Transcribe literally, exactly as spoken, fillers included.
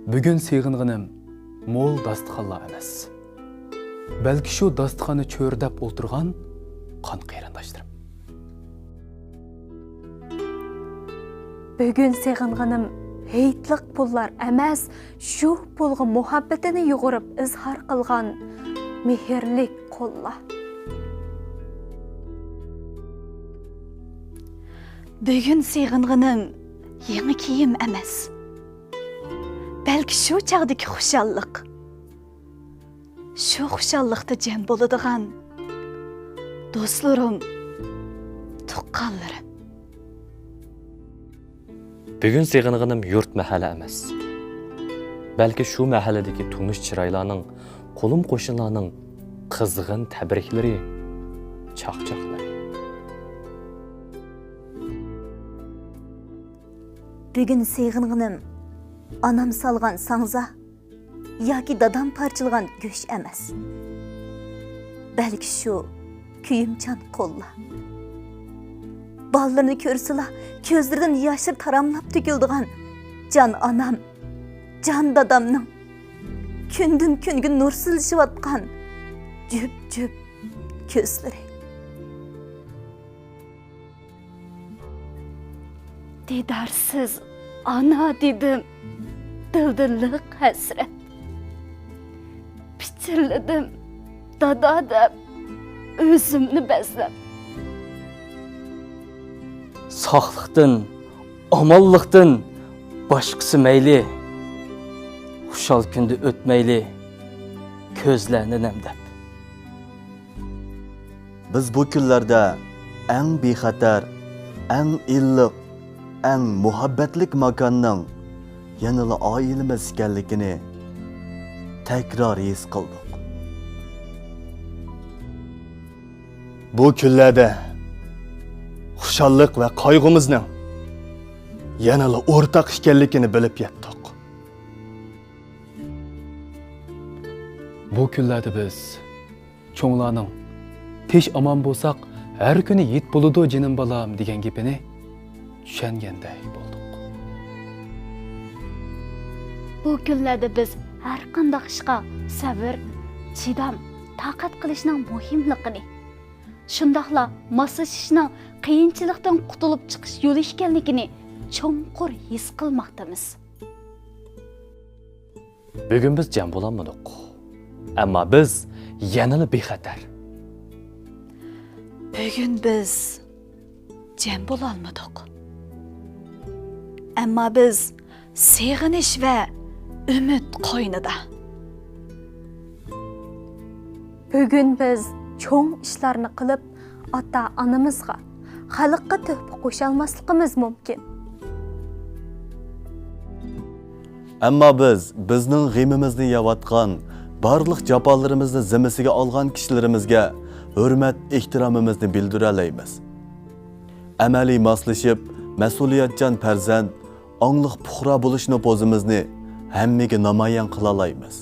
بۈگۈن سېغىنغىنىم مول داستىخانلار ئەمەس، بەلكى شۇ داستىخاننى چۆرىدەپ ئولتۇرغان قان قېرىنداشلىرىم. بۈگۈن سېغىنغىنىم ھېيتلىق پۇللار ئەمەس، شۇ پۇلغا مۇھەببىتىنى يۇغۇرۇپ ئىزھار قىلغان مېھىرلىك قوللار. بۈگۈن سېغىنغىنىم يېڭى كىيىم ئەمەس، بەلكى شۇ چاغدىكى خۇشاللىق. شۇ خۇشاللىقتا جەم بولىدىغان دوستلىرىم، تۇغقانلىرىم. بۈگۈن سېغىنغىنىم يۇرت، مەھەللە ئەمەس، بەلكى شۇ مەھەللىدىكى تونۇش چىرايلارنىڭ، قولۇم-قوشنىلارنىڭ قىزغىن تەبرىكلىرى، چاقچاقلىرى. بۈگۈن سېغىنغىنىم ئانام سالغان ساڭزا ياكى دادام پارچىلىغان گۆش ئەمەس، بەلكى شۇ كۆيۈمچان قوللار. بالىلىرىنى كۆرسىلا، كۆزلىرىدىن ياشلىرى تاراملاپ تۆكۈلىدىغان جان ئانام، جان دادامنىڭ كۈندىن-كۈنگە نۇر سىلىشىۋاتقان جۈپ-جۈپ كۆزلىرى. دىدارسىز ئانا دېدىم، دىلدا لىق ھەسرەت. پىچىرلىدىم دادا دەپ، ئۆزۈمنى بەزلەپ. ساقلىقتىن، ئامانلىقتىن باشقىسى مەيلى، خۇشال كۈندە ئۆتمەيلى كۆزلەرنى نەمدەپ. بىز بۇ كۈنلەردە ئەڭ بىخەتەر، ئەڭ ئىللىق، ئەڭ مۇھەببەتلىك ماكاننىڭ يەنىلا ئائىلىمىز ئىكەنلىكىنى تەكرار ھېس قىلدۇق. بۇ كۈنلەردە خۇشاللىق ۋە قايغۇمىزنىڭ يەنىلا ئورتاق ئىكەنلىكىنى بىلىپ يەتتۇق. بۇ كۈنلەردە بىز چوڭلارنىڭ «تىنچ ئامان بولساق، ھەر كۈنى ھېيت بولىدۇ، جېنىم بالام» دېگەن گېپىنى چۈشەنگەندەك بولدۇق. بۇ كۈنلەردە بىز ھەر قانداق ئىشقا سەۋر، چىدام، تاقەت قىلىشنىڭ مۇھىملىقىنى، شۇنداقلا ماسلىشىشنىڭ قىيىنچىلىقتىن قۇتۇلۇپ چىقىش يولى ئىكەنلىكىنى چوڭقۇر ھېس قىلماقتىمىز. بۈگۈن بىز جەم بولالمىدۇق. ئەمما بىز يەنىلا بىخەتەر. بۈگۈن بىز جەم بولالمىدۇق. ئەمما بىز سېغىنىش ۋە ئۈمىد قوينىدا. بۈگۈن بىز چوڭ ئىشلارنى قىلىپ، ئاتا-ئانىمىزغا، خەلققە تۆھپە قوشالماسلىقىمىز مۇمكىن. ئەمما بىز بىزنىڭ غېمىمىزنى يەۋاتقان، بارلىق جاپالىرىمىزنى زىممىسىگە ئالغان كىشىلىرىمىزگە ھۆرمەت، ئېھتىرامىمىزنى بىلدۈرەلەيمىز. ئەمەلىي ماسلىشىپ، مەسئۇلىيەتچان پەرزەنت، ئاڭلىق پۇقرا بولۇش نوپۇزىمىزنى ھەممىگە نامايان قىلالايمىز.